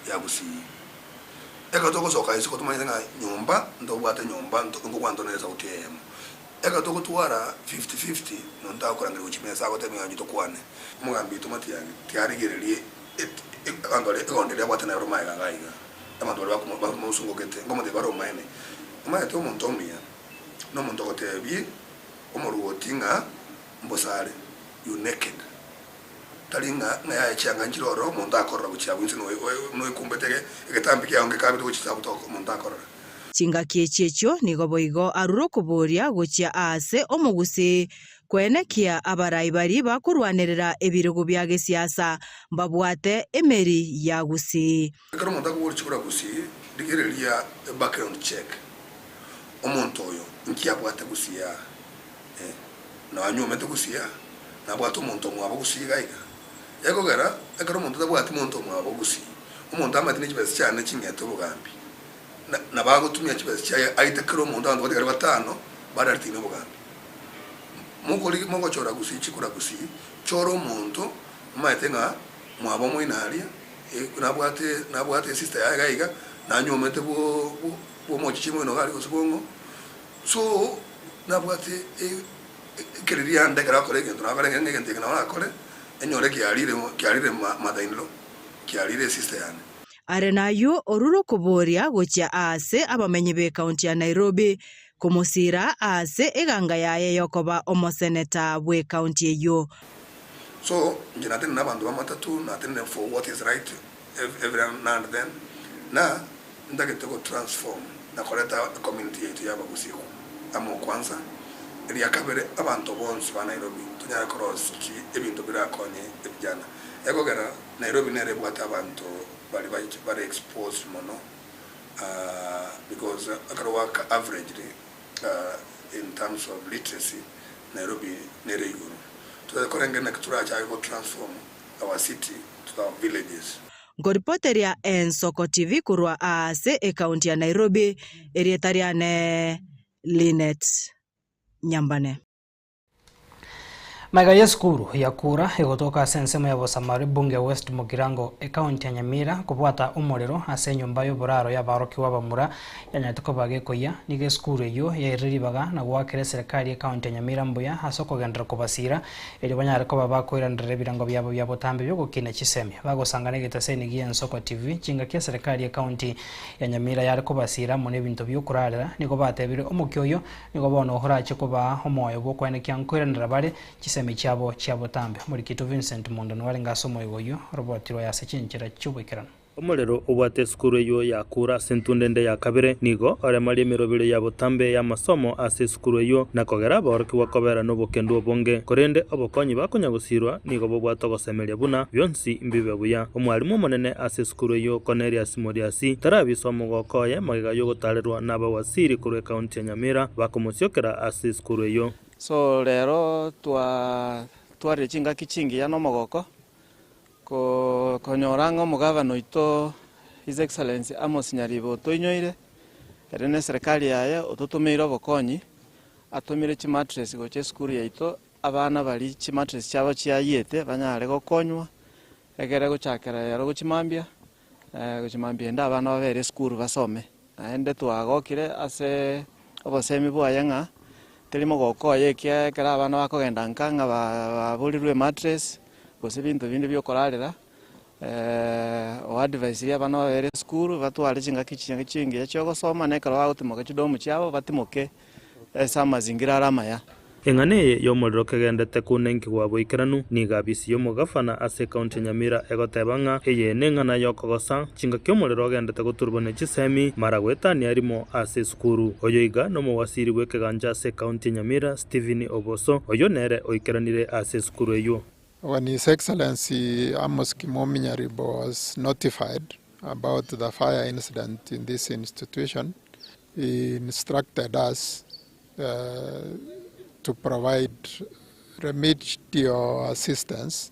ya Gusii. Ekero togosoka isiko tomanyete ng'a nyomba ntobwate nyomba nkokwana tore na esauti eyemo. Ekero togotwara fifty fifty monto agokorangeria gochia mesa agotebia ng'a inchuo tokwane. Omogambi oito Matiang'i tiarigererie abanto baria egondo eria abwate naro magega iga iga, abanto baria bamosungokete, nkomotebia bare omaene, omanyete omonto omuya nomonto ogotebia omorwoti ng'a mbosa are, you naked. Tari ng'a ng'a yaya chianga nchire ororo omonto akorora gochia abwo inse noekumbete egetambe kiago nkekabete gochia ase abwo omonto akorora. Chingaki echi echio nigo boigo arure okoboria gochia aase omogusii, koenekia abarai baria bakorwanerera ebirogo bia gesiasa mbabwate emeri ya Gusii. Ekero omonto akoboria chikura Gusii, rigereria background check, omonto oyo nki abwate Gusii aa? Eh, nanyuomete Gusii aa? Nabwate omonto omwabo Gusii iga iga? Ekogera ekero omonto atabwati monto omwabo Gusii, omonto amanyete ne chibesa chiane ching'ete obogambi, nabo agotumia chibesa chiaye aite kera omonto abanto batigare batano bararitinie obogambi. Mokori mogochora gusii chikura gusii, chora omonto omanyete ng'a mwabo omoino aria, nabwate nabwate esister yaye iga iga, nanyuomete bwo bwo omochichi moino iga aria gose bwong'o, so nabwate ekeririanda ekero agokora egento nabo arenge ng'a egento eke nabo arakore, enyore kiarire kiarire mother in law, kiarire esister yane. Are nayio orure okoboria gochia aase abamenyi b'ekaunti ya Nairobi komosira aase eganga yaye y'okoba omoseneta bw'ekaunti eyio. So inche natenene na abanto b'amatatu, natenene for what is right every now and then, na ntagete go transform na koreta ecommunity yaito ya abagusii amo kwanza, eria kabere abanto bonsi ba Nairobi tonyare korosi ebinto birakonye ebijana, ekogera Nairobi nere ebwate abanto baria bare exposed mono because ekero goaka averagely in terms of literacy Nairobi nere igoro. Totari korengera naki torachake go transform our city to our villages. Nkoripoteria Ensoko TV korwa aase ekaunti ya Nairobi, erieta riane Linet Nyambane. Magega y'esukuru ya Kura egotoka ase ensemo ya Bosamari bunge West Mugirango ekaunti ya Nyamira kobwata omorero ase enyomba y'oboraro y'abarokigwa abamura yanyarete koba gekoyia, nigo esukuru eyio yairire ribaga na goakera eserekari y'ekaunti ya Nyamira mbuya ase okogenderera kobasira erio banyare koba bakoiranerera ebirengo biabo bia botambe bi'ogokina chisemi bagosangana egetaseni gi'Ensoko TV chingaki eserekari y'ekaunti ya Nyamira yare kobasira amo n'ebinto bi'okorarera nigo batebire omokia oyio Nigo bono orache kobaa omoyo bw'okoenekia nkoiranera bare chisemi chiabo chia botambe. Omorikito Vincent Mondo nigo arenge ase omoigo oyio orobotirwe ase chinchera chi'oboikeranu. Omorero obwate esukuru eyio yakura ase entunda ende ya kabere nigo oremaria emeroberi ya botambe y'amasomo ase esukuru eyio na kogera aborokigwa kobera nobokendu obonge. Korende obokonyi bakonya gosirwa nigo bobwate ogosemeria buna bionsi mbibe buya. Omwalimu omonene ase esukuru eyio Cornelius Moriasi tarabisa omogoko oye magega yogotarerwa nabawasiri korwa ekaunti ya Nyamira bakomosiokera ase esukuru eyio. So rero twa twarire chingaki chingiya na omogoko, ko konyora ng'a omogavana oito His Excellency Amos Nyaribo otoinyoire, ere na eserekari yaye ototomeire obokonyi, atomire chimattress gocha esukuru yaito, abana baria chimattress chiabo chiayiete banyare gokonywa, Ekere gochakera ero gochia mambia, gochia mambia ende abana babere esukuru basome. Naende twagokire ase obosemi bwaye ng'a teri mogoko oye ekiagera ekero abana bakogenda nka ng'a baborirwe emattress gose ebinto binde bia okorarera, o advise abana babere esukuru batware chingaki chingiya chia ogosoma na ekero bagotimoka chidomu chiabo batimoke ase amazingira are amaya. Eng'ana eye y'omorero kegendete kounenki-gwa boikeranu, nigo abisi y'omogafana ase ekaunti ya Nyamira egoteba ng'a eye neng'ana y'okogosa, chingaki omorero ogendete goturubwa ne chisemi mara goetania rimo ase esukuru. Oyo iga nomowasiri bw'ekegancha ase ekaunti ya Nyamira, Stephen Oboso, oyio nere oikeranire ase esukuru eyio. When His Excellency Amos Kimomi Nyaribo was notified about the fire incident in this institution, he instructed us to provide remedial assistance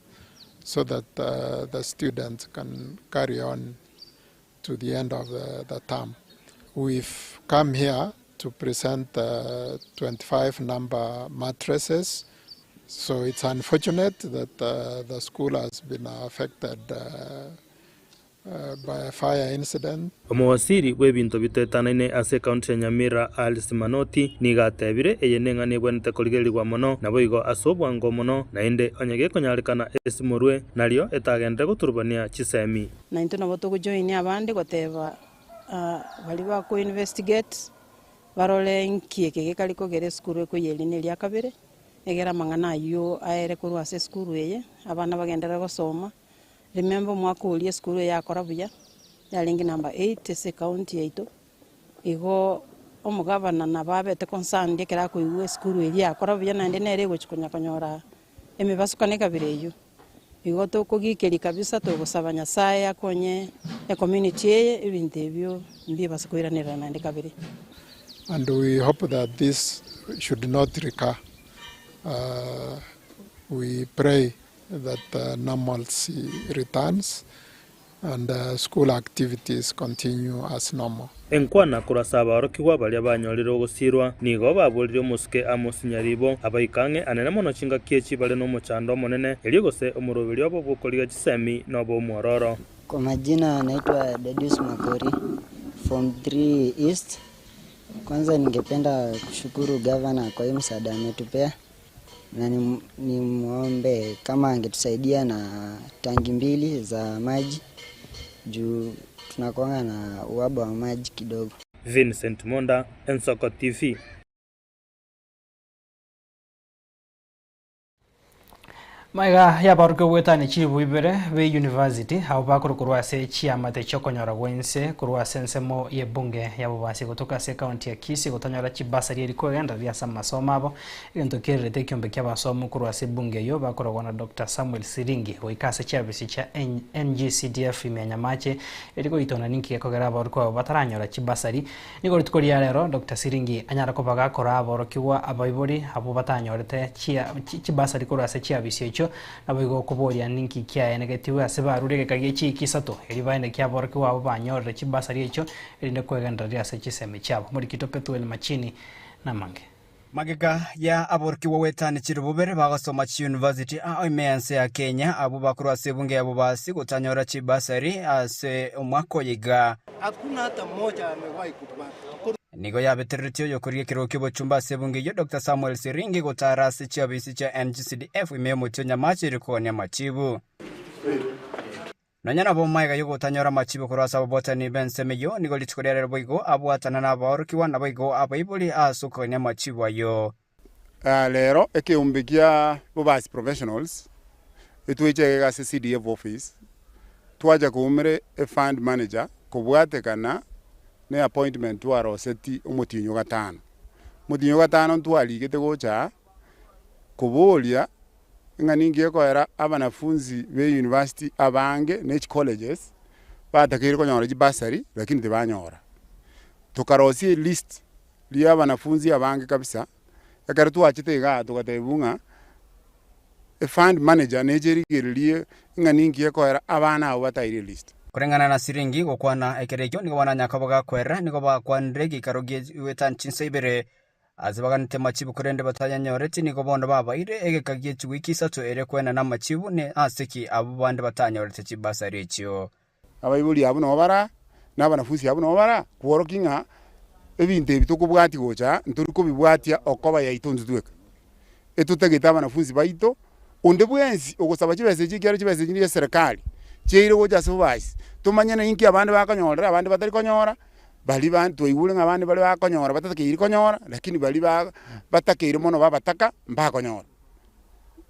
so that the students can carry on. to the end of the, the term. We've come here to present the 25 number mattresses. So it's unfortunate that the school has been affected by a fire incident. Omowasiri bw'ebinto bitoetanaine ase ekaunti ya Nyamira Alice Manoti nigo atebire eye neng'ana ebwenerete korigererigwa mono naboigo ase obwango mono naende onye gekonyarekana esimorwe nario etagenderere goturubania chisemi. Na intwe nabo togojoinia abande goteba baria bako investigate barore nki eke gekari kogera esukuru ekoiyeria na eria kabere, egere amang'ana ayio aere korwa ase esukuru eye, abana bagenderere gosoma. Remember omwaka oria esukuru eye yakora buya, yarenge number eight ase ecounty yaito, igo omogavana nabo abete concerned ekero akoigwa esukuru eria yakora buya naende nere egochi konya konyora emebasukano ekabere eyio. Igo tokogikeria kabisa togosaba Nyasaye akonye ecommunity eye ebinto ebio mbibase koiranerera naende kabere. And we hope that this should not recur. We pray that normalcy returns and school activities continue as normal. Enkwana korwa ase abaorokigwa baria banyorire ogosiirwa, nigo baboririe omosike Amos Nyaribo, abaika ang'e anene mono chingaki echi bare nomochando omonene, erio gose omoroberio obo bw'okorigia chisemi nobe omwororo. Kwa majina naitwa Dadius Makori, Form 3 East. Kwanza ningependa kushukuru gavana kwa hii msaada ametupea na nimwombe kama angetusaidia na tangi mbili za maji juu tunakuanga na uhaba wa maji kidogo. Vincent Monda, Ensoko TV. Magega y'abaorokia ogwetania chilifu ibere be university abwo bakorwa korwa ase chiamate chi'okonyora gwense korwa ase ensemo y'ebunge ya Bobasi gotoka ase ekaunti ya Kisii gotanyora chibasari eri kwegendereria ase amasomo abo egento kererete ekiombe ki'abasomu korwa ase ebunge eyio bakoragwa na Doctor Samuel Siringi goika ase chiafisi chia NGCDF ime ya Nyamache eri goitona ninki gekogera abaorokigwa abo bataranyora chibasari Nigo rituko ria rero Doctor Siringi anyare koba gakora aborokigwa abaibori abwo batanyorete chibasari korwa ase chiabisi echio, naboigo okoboria ninki kiaenegetigwe ase barure egeka gie chiiki isato, erio baenekie aborokigwa abwo banyorire chibasari echio, erinde kwegendereria ase chisemi chiabo. Morikito Pethuel Machini namange. Magega ya aborokigwa gwetanichire bobere bagosoma chiyunivasiti ao ime y'ense ya Kenya abwo bakorwa ase ebunge ya Bobasi gotanyora chibasari ase omwaka oyo iga. Hakuna hata mmoja amewahi kupata. Nigo yabetereretie oyokoria ekerogo ki'obochumba ase ebunge eyio Doctor Samuel Siringi gotara ase chiofisi chia NGCDF ime y'omochie o Nyamache ere koonia amachibu. Nonya nabo magega y'ogotanyora amachibo korwa ase ababwatani b'ensemo eyio, nigo rituko ria rero boigo abwatana nabaorokigwa naboigo abaibori ase okogania amachibo ayio. Rero ekeombe kia Bobasi Professionals etweche egega ase CDF office twacha koumera efund manager kobwatekana ne appointment twaroseti omotienyi o gatano. Omotienyi o gatano ntwarigete gocha aa koboria ng'a ninki gekoera abanafunzi be university abange ne chicolleges batakeire konyora chibursary lakini tibanyora. Tokarosia elist ria abanafunzi abange kabisa, ekero twachete igaa togatebiwa ng'a efund manager neche erigererie ng'a ninki gekoera abana abwo bataire elist. Koreng'ana na siringi gokwana ekero ekio nigo bananyaka bagakwera, nigo bakwanire egeikaro gie chinsa ibere Ase baganete amachibu korende batayanyoreti, nigo bono babaeire egeka gie chiwiki isato erio koenana amachibu, ne ase ki abwo bande batanyorete chibasari echio. Abaibori abwo nabo bara, na abanafunsi abwo nabo bara, kworokia ng'a ebinto ebi tokobwatia gocha aa, ntori kobibwatia okoba yaito intwe tweka. Etotagete abanafunsi baito, onde bwensi ogosaba chibesa echi ekiagera chibesa echi ne serikali, chiaire gocha ase obasi, tomanye ninki abande bakonyorera abande batari konyora. Baria ba twaigure ng'a abande baria bakonyora batatakeiri konyora, lakini baria ba batakeire mono babataka mbakonyora.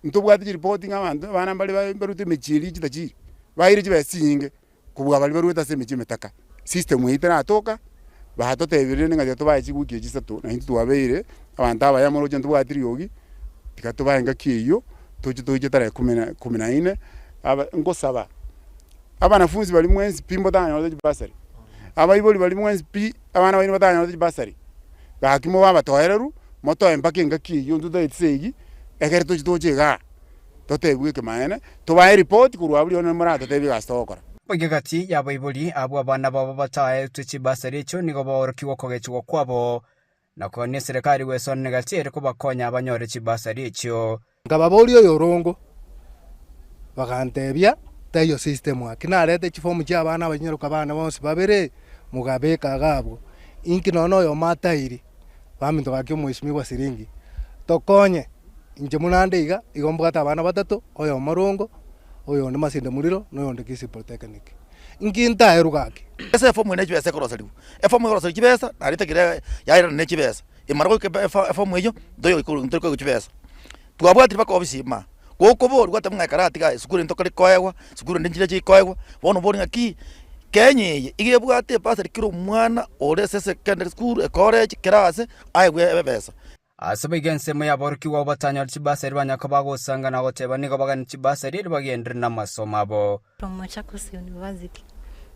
Ntobwate chiripoti ng'a abanto abana mbare ba barwete emechie eria chitachiri, baire chibesa chinyinge kobua baria barwete ase emechie emetaka. System eyio teratoka, batotebirie rende ng'a tiga tobae chiwiki echi isato, na intwe twabeire abanto abaya moroche ntobwati riogi, tiga tobae engaki eyio, toche toiche tarehe kumi na kumi na inne, aba ngosaba. Abanafunsi baria mwensi pi mbotanyorete chibasari, abaibori baria mwensi pi abana baino batanyorete chibasari, gaki mobe abatoereru, motoe mpaka engaki eyio intwe totaeti segi, ekere tochi toche igaa, totebiwe ekemanene, tobae eripoti korwa abwo rirorio naende moratotebie egasi togokora. Boigo egati y'abaibori abwo abana babo bataetwe chibasari echio nigo baorokigwe okogechigwa kwabo, na konya eserekari gwesonera egati ere kobakonya banyore chibasari echio. Nkababoria oyorongo, bagantebia, Taiyo system aa. Ki narete chifomu chia abana abanyaroka bane bonsi babere, mogabeka iga abwo. Inki nonya oyomo atairi, baminto gaki omwesimigwa siringi, tokonye, inche buna nde iga, igo mbwate abana batato, oyomo rongo, oyonde Masinde Muliro, na oyonde Kisii Polytechnic. Inki ntaerwe gaki? Ase efomu eye ne chibesa ekoroseriwa, efomu ekoroseriwa chibesa, nario etakire yairana ne chibesa. Emara goika efomu eyio, ntoyi koigwa chibesa. Twabwatire mpaka ofisi ime aa, gokoborwa gwateba ng'a ekero atiga esukuru eye ntokore koegwa, esukuru ende nchiria chikoegwa, bono obori ng'aki, Kenya eye iga ebwate ebasari kera omwana ore ase esekendary school, ecollege, kera ase, aegwe ebesa. Ase boigo ensemo y'aborokigwa abwo batanyore chibasari banyare koba bagosanga na goteba nigo baganie chibasari erio bagenderere namasomo abo. From Machakos University.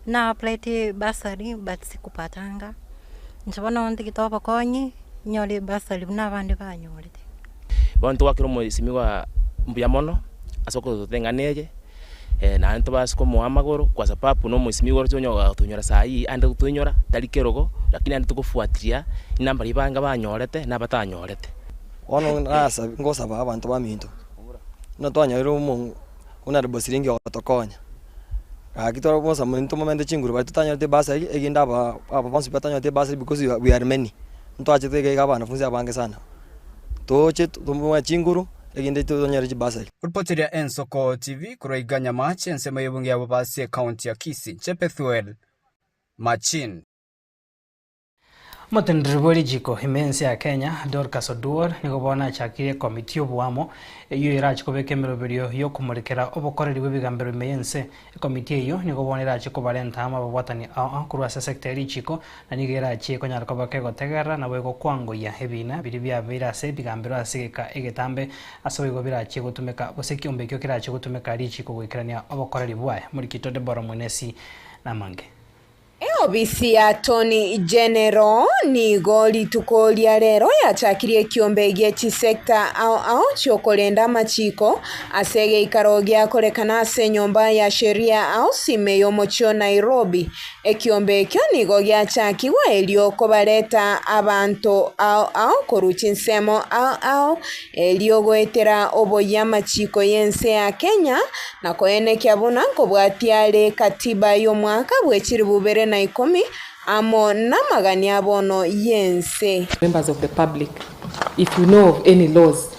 Na applied bursary but sikupatanga. Inche bono ntigete obokonyi, nyore ebursary buna abande banyorete. Bono ntogwakera omoisimigwa mbuya mono ase okototenga eye, naende tobase komoa amagoro kwa sababu na omoisimigwa oroche onye gotonyora saa hii ande gotoinyora tari kerogo, lakini naende togofuatilia inamba riria banga banyorete na abatanyorete. Bono nasa ngosaba abanto baminto, buna twanyorire omo buna Bosiringi ogotokonya, gaki tore bosa intwe momente chinguru baria totanyoreti ebasari erinde aba aba bonsi batanyoreti ebasari because we are many, ntwachete iga iga abanafunzi abange sana, toche tomoe chinguru erinde tonyore chibasari. Ripoteria Ensoko TV korwa iga Nyamache ensemo y'ebunge ya Bobasi ekaunti ya Kisii, Chepethuel Machin. Omoteneneri bwe richiko ime ense ya Kenya, Dorcas Oduor, nigo bono achakire ekomiti y'oboamo eyio erache kobeka emeroberio y'okomorekera obokoreri bw'ebigambero ime y'ense. Ekomiti eyio nigo bono erache kobarenta amo ababwatani ao ao korwa ase sector ye richiko na nigo erache konyara koba kegotegerera naboigo kwangoyia ebina biria biabeire ase ebigambero ase egeka egetambe ase boigo birache gotumeka gose ekiombe ekio kerache gotumeka richiko goikerania obokoreri bwaye. Morikito Deborah Mwenesi namange. Eobisi ya Attorney General nigo rituko ria rero yachakirie ekiombe gie chisector ao ao chiokorenda amachiko ase egeikaro giakorekana ase enyomba ya Sheria House ime y'omochie o Nairobi. Ekiombe ekio nigo giachakigwe erio kobareta abanto ao ao korwa chinsemo ao ao erio goetera oboyia amachiko y'ense ya Kenya na koenekia buna nkobwatia are katiba y'omwaka bwe chilifu bibere na ikomi amo namagani a bono y'ense. Members of the public, if you know of any laws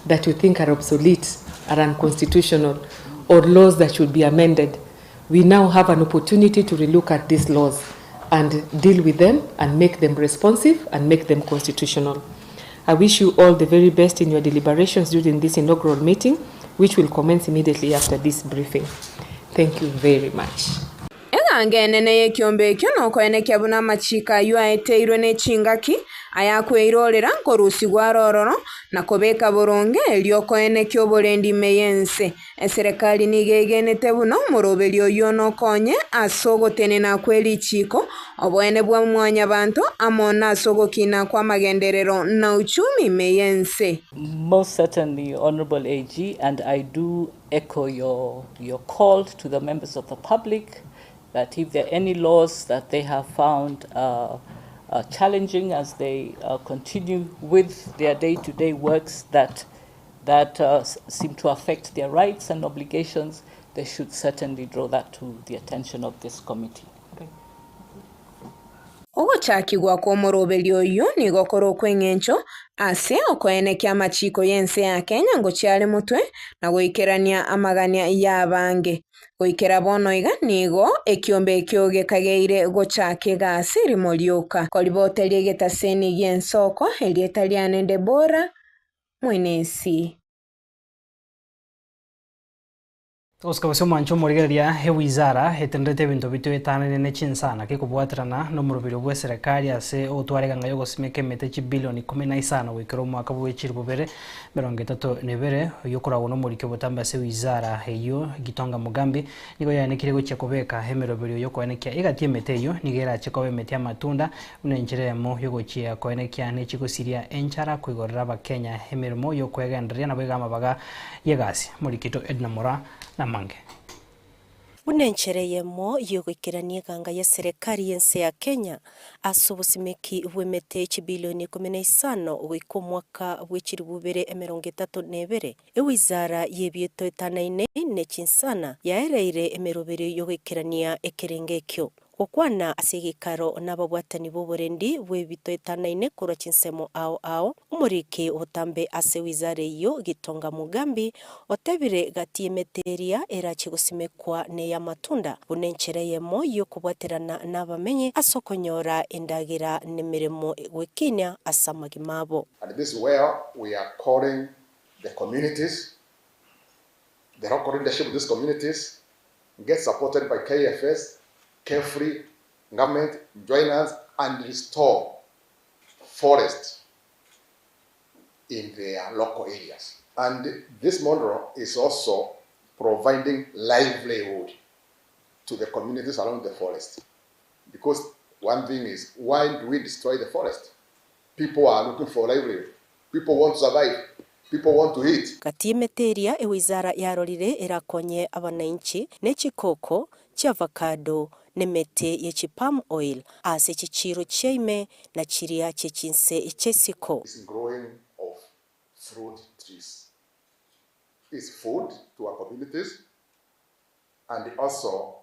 that you think are obsolete, are unconstitutional, or laws that should be amended, we now have an opportunity to relook at these laws and deal with them and make them responsive and make them constitutional. I wish you all the very best in your deliberations during this inaugural meeting, which will commence immediately after this briefing. Thank you very much. Eganga enene y'ekiombe ekio nokoenekia buna amachiiko ayio aeteirwe ne chingaki, ayakweirorera nkorusigwa are ororo, na kobeka boronge erio okoenekia oborendi ime y'ense. Eserekari nigo egenete buna omoroberio oyio nokonye ase ogotenena kwe richiiko, oboene bwa mwanyabanto, amo nase ogokina kw'amagenderero na uchumi ime y'ense. Most certainly, Honourable AG, and I do echo your, your call to the members of the public that if there are any laws that they have found uh, uh, challenging as they uh, continue with their day-to-day works that that uh, seem to affect their rights and obligations, they should certainly draw that to the attention of this committee. Ogochakigwa kw'omoroberio oyio nigo kore okw'engencho ase okoenekia amachiiko y'ense ya Kenya ngochia are motwe na goikerania amagania y'abange. Goikera bono iga nigo ekiombe ekio gekageire gochaka egasi rimo rioka. Koriboteria egetaseni gi'ensoko erieta riane Debora Mwenesi. Togosika gose omwancho omorigereria ewizara etenderete ebinto bitoetanane ne chinsana gekobwaterana nomoroberio bw'eserekari ase ogotwara eganga y'ogosimeka emete chibilioni ikomi na isano goikera omwaka bwe chilifu bibere emerongo etato na ibere oyio okoragwa nomoriki obotambe ase ewizara eyio Gitonga Mugambi nigo yaenekire gochia kobeka emeroberio yokoenekia egati emete eyio nigo erache koba emete y'amatunda Buna enchera eyemo y'ogochia koenekia nechigosiria enchara koigorera Abakenya emeremo y'okwegendereria naboigo amabaga y'egasi. Morikito Edna Moraa namange. Buna enchera eyemo y'ogoikerania eganga y'eserekari y'ense ya Kenya ase obosimeki bw'emete chibilioni ikomi na isano goika omwaka bwe chilifu ibere emerongo etato na ebere, ewizara y'ebieto etanaine ne chinsana yaereire emeroberio y'ogoikerania ekerengo ekio. Gokwana ase egeikaro nababwatani b'oborendi bw'ebito etanaine korwa chinsemo ao ao, omoriki obotambe ase wizara eyio Gitonga Mugambi otebire gati y'emete eria erache gosimekwa ney'amatunda buna enchera eyemo y'okobwaterana nabamenyi ase okonyora endagera nemeremo gwekinia ase amagima abo. And this is where we are calling the communities, the local leadership of these communities, get supported by KFS, Kefri, government, join us and restore forest in their local areas. And this model is also providing livelihood to the communities around the forest. Because one thing is, why do we destroy the forest? People are looking for livelihood. People want to survive. People want to eat. Gati y'emete eria ewizara yarorire erakonye abanainchi ne chikoko, chiavacado, nemete ye chipalm oil ase chichiiro chiaime na chiria chie chinse chi'esiko. Is growing of fruit trees is food to our communities and also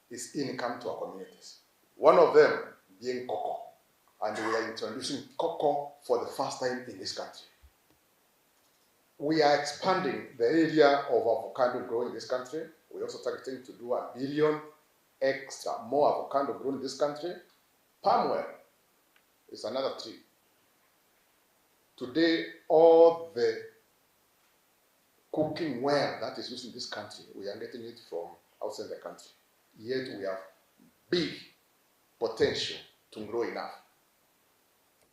is income to our communities. One of them being cocoa, and we are introducing cocoa for the first time in this country. We are expanding the area of avocado growing in this country. We're also targeting to do a billion extra more avocado grown in this country. Palm oil is another tree. Today, all the cooking well that is used in this country, we are getting it from outside the country. Yet we have big potential to grow enough.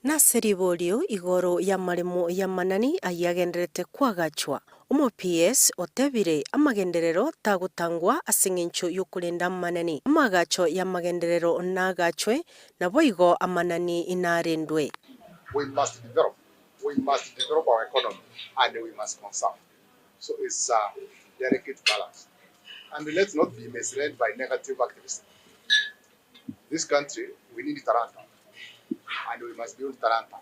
Nase riborio igoro y'amaremo y'amanani ayio agendererete koagachwa, omo-PS otebire amagenderero tagotangwa ase eng'encho y'okorenda amanani. Amaagacho y'amagenderero naagachwe, naboigo amanani narendwe. We must develop, we must develop our economy and we must conserve. So it's a delicate balance. And let's not be misled by negative activism. This country, we need talanta. And we must build talanta.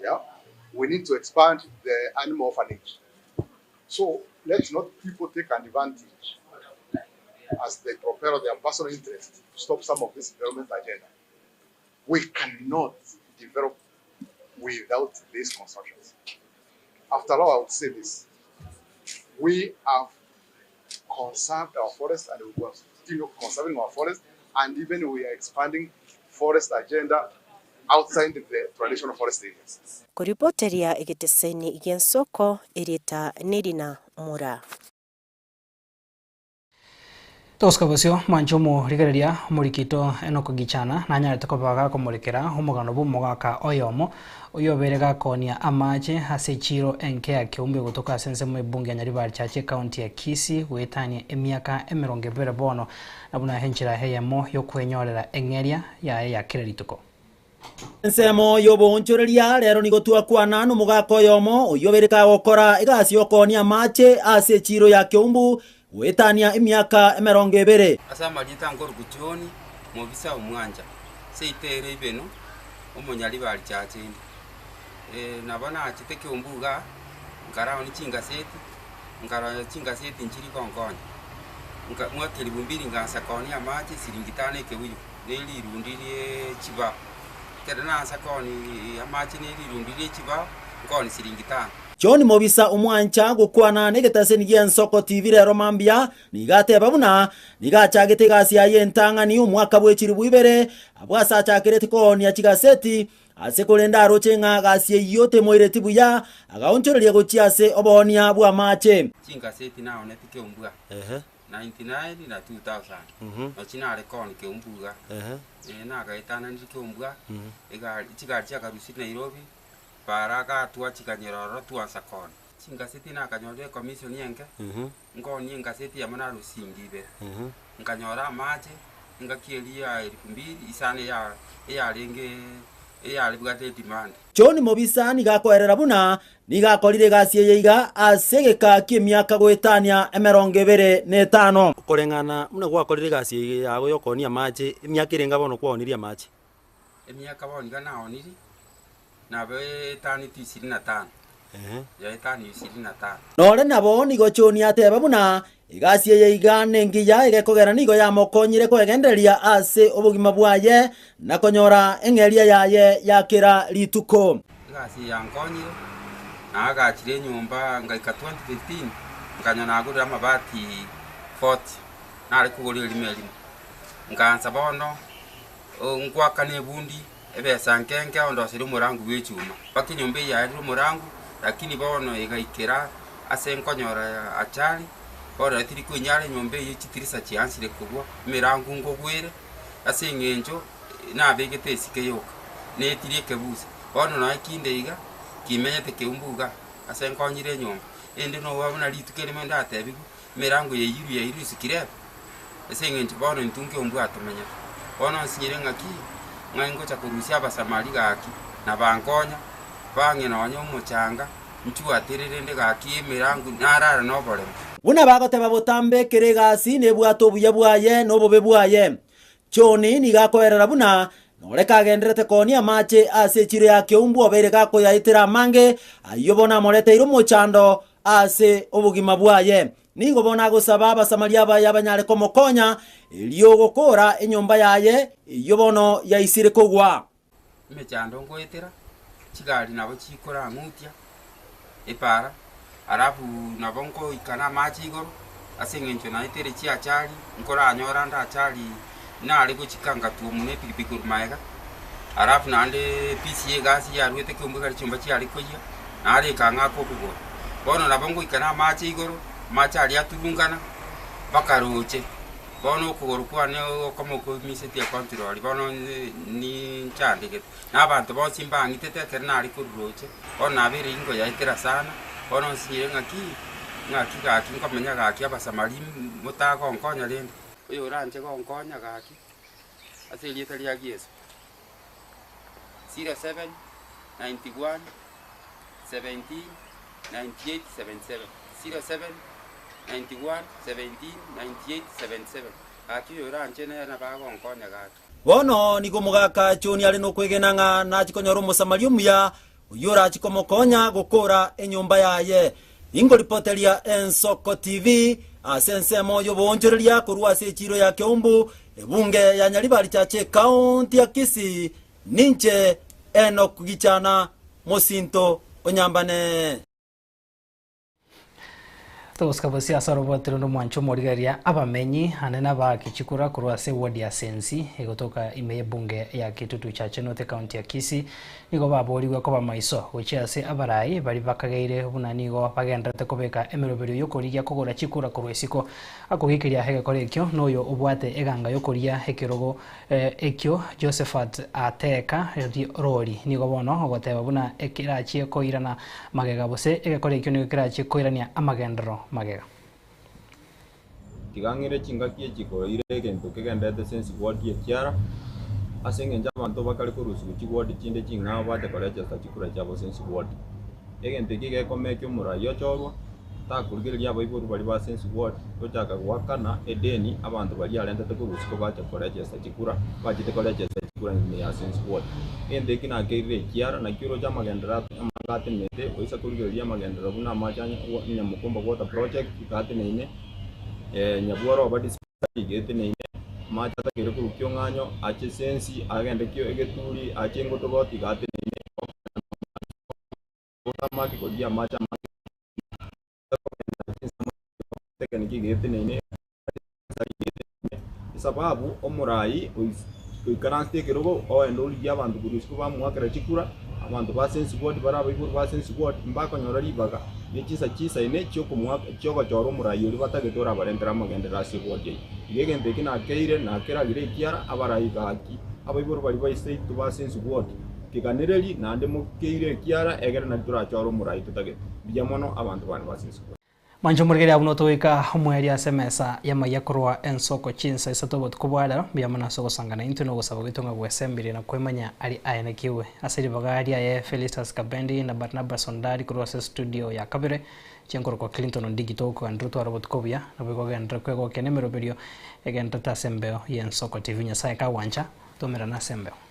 Yeah? We need to expand the animal orphanage. So let's not people take advantage as they propel their personal interest to stop some of this development agenda. We cannot develop without these constructions. After all, I would say this. We have conserved our forest and we will continue conserving our forest, and even we are expanding forest agenda outside the traditional forest areas. Koripoteria egeteseni gi'ensoko erieta nerina Mura. Togosuka bosio mwanche omorigereria omorikito Enock Gichana nanyarete koba gakomorekera omogano bw'omogaka oyomo oyio obeire gakonia amache ase echiro enke ya Keumbi gotoka ase ensemo ebunge ya Nyaribari Chache ekaunti ya Kisii goetania emiaka emerongo ebere bono na buna enchera eyemo y'okwenyorera eng'eria yaye ya kera rituko. Ensemo y'oboonchoreria rero nigo twakwana nomogaka oyomo oyio obeire kagokora egasi y'okoonia amache ase echiiro ya Keumbu goetania emiaka emerongo ebere. Ase amarieta nkoruku John mobisa omwancha, seito ere ibeno, omonyaribari chachende. Nabo nachete Keumbu igaa, nkaraoni chingaseti, nkarora chingaseti nchiri gonkonya. Nka mwaka elifu mbili ngansa koonia amache siringi tano ekebuyu, na erirundi rie chibao. Ekero nansa koonia amache na erirundi rie chibao, nkoonia siringi tano. John Mobisa omwancha gokwana negetaseni gi'ensoko TV rero mambia, nigo ateba buna nigo achagete egasi yaye entang'ani omwaka bw'echilifu ibere abwo ase achakerete koonia chigaseti ase korende aroche ng'a gasi eyio temoireti buya agaonchoreria gochia ase oboonia bw'amache. Chingaseti naoneti keumbua 99 na 2000 nochi nare koonia keumbua iga nagaetananiri keumbua egari chigari chiakarusiri Nairobi Bara agatwa chikanyora ororo twansa koonia. Chingaseti nakanyorire ekomisioni enke, nkoonie engaseti eyemo narusia ibere. Nkanyora amache, engaki eria ya elfu mbili isano eya eyarenge Eyare bwate edemand. John Mobisa nigo akoerera buna nigo akorire egasi eye iga ase egeka ki'emiaka goetania 25. Koreng'ana buna gwakorire egasi eye yago y'okoonia amache, emiaka erenga bono kwaonirie amache? Emiaka bono iga naonirie, nabo etaneti ishirini na tano, yaetania ishirini na tano. Nore nabo nigo John ateba buna egasi eye iga nengiya egekogera nigo yamokonyire kwegendereria ase obogima bwaye na konyora eng'eria yaye ya kera rituko. Egasi eye yankonyire, naagachire enyomba ngaika 2015 nkanya nagorire amabati 40 nare kogora erimo erimo. Nkaansa bono ngoakana ebundi ebesa nke nke ondoserie omorangu bwa echuma. Mpaka enyomba eye yaerire omorangu, lakini bono egaikera ase nkonyora achari, bono riria tiri koinyara enyomba eyio chitirisa chiansire kogwa, emerangu nkogwere, ase eng'encho nabegete esike yoka, netiri ekebusa. Bono nonya kinde iga, kimenyete keumbu igaa, ase nkonyire enyomba, ende noba buna rituko erimo ndatebiwe, emerango yaiyirwe yairwe isiko ebe, ase eng'encho bono intwe nkeumbu atomenyete. Bono nsinyire ng'aki, ng'ai ngocha korusia abasamari gaki, na bankonya, bang'e nonya omochanga, nchwatere rende gaki emerango narara noboremo. Buna bagoteba botambe kera egasi nebwate obuya bwaye na obobe bwaye. John nigo akoerera buna nore kagendererete koonia amache ase echiro ya Keumbu obeire gakoyaetera amange, ayio bono amoreteire omochando ase obogima bwaye. Nigo bono agosaba Abasamaria abaye abanyare komokonya, erio gokoora enyomba yaye eyio bono yaisire kogwa. Emechando ngoetera, chigari nabo chikorang'utia epara, alafu nabo nkoika na amache igoro, ase eng'encho naeteire chiachari, nkoranyora ande achari nare gochika ngatwomwa na epikipiki korwa magega, alafu naende episi ya egasi yarwete keumbu ekero chinyomba chiare koyia, nare ekang'aka okogoro. Bono nabo ngoika na amache igoro, amache aria aturungana, mpaka roche. Bono okogoro kwane okomo komisetie ekontrol, bono ninchandegete, na abanto bonsi mbang'itete ekero nare korwa roche, bono nabeire ingoyaetera sana, bono nsinyire ng'aki, ng'aki gaki nkomenya gaki abasamari motagonkonya rende. Oyo oranche gonkonya gaki, ase erieta ria Yeso, 07 91 17 98 77, 07 91 17 98 77, Gaki oyo oranche nere nabo agonkonya gaki. Bono nigo omogaka John are nokwegena ng'a nachie konyora Omosamaria omuya, oyio orachie komokonya gokora enyomba yaye. Ingoripoteria Ensoko TV ase ensemo y'oboonchoreria korwa ase echiiro ya Keumbu, ebunge ya Nyaribari Church Ekaunti ya Kisii, ninche Enock Gichana, mosinto o Nyambane. Togosika bosio ase oroboti rende omwancho omorigereria abamenyi ane nabaaki chikura korwa ase eward ya Sensi egotoka ime y'ebunge ya Kitutu Chache North ecounty ya Kisii nigo baborigwe koba maiso gochia ase abarai baria bakageire buna nigo bagendererete kobeka emeroberio y'okorigia kogora chikura korwa isiko Akogekeria egekora ekio noyo obwate eganga y'okoria ekerogo ekio Josephat ateeka rori. Nigo bono ogoteba buna ekerachie koirana magega gose egekora ekio nigo kerachie koirania amagenderero magega. Tiga ng'ire chingaki echi koira egento kegenderete sensi ward ekiara, ase eng'encho abanto bakare korusigwa chiward chinde ching'ao bache korechesta chikura chiabo sensi ward. Egento eke gekoma ekio omorai ochorwa, Takorigereria abaibori baria ba Sense Ward gochaka goakana edeni abanto baria arentete korwa isiko bacha korechesa chikura, bachete korechesa chikura ime ya Sense Ward. Egento eki nakeirire ekiara, naki oroche amagenderero amange atenenete, oisa korigereria amagenderero buna amache a Nyamukumba Water Project iga ateneine, Nyabworoba Dispensary iga eteneine, amache atakeire korwa Kiong'anyo ache Sensi agende Egeturi ache Ngotogoti iga ateneine. Otamake korigia amache amange kogenda chinsemo tekeniki geteneine esababu omorai oikaransete ekerogo oende origie abanto korwa isiko bamoakera chikura abanto ba sense ward bare abaibori ba sense ward mbakonyora ribaga ne chinsa chisaine chiogochora omorai oria batagete orabarentere amagenderero ase eward eyio. Igo egento eke nakeire nakeragire ekiara abarai gaki abaibori baria ba seito ba sense ward Keganereri naende mokeire ekiara egere nari torachore omorai totagete. Mbuya mono abanto bane ba Sense Ward. Mwancho omorigereria abwo notogoika omoerio ase emesa y'amaiga korwa ensoko chinsa isato obotuko bwa rero, mbuya mono ase ogosangana intwe na ogosaba gwaito ng'a gwesembirie na kwemanya aria aenekigwe. Ase ribaga riaye Felistus Kabendi na Barnabas Ondari korwa ase estudio ya kabere, chinkorokwa Clinton Ondigi togokogenderera otware obotuko obuya, naboigo ogenderere kwegokia nemeroberio egendererete ase embeo y'Ensoko TV. Nyasaye kagwancha, tomerane ase embeo.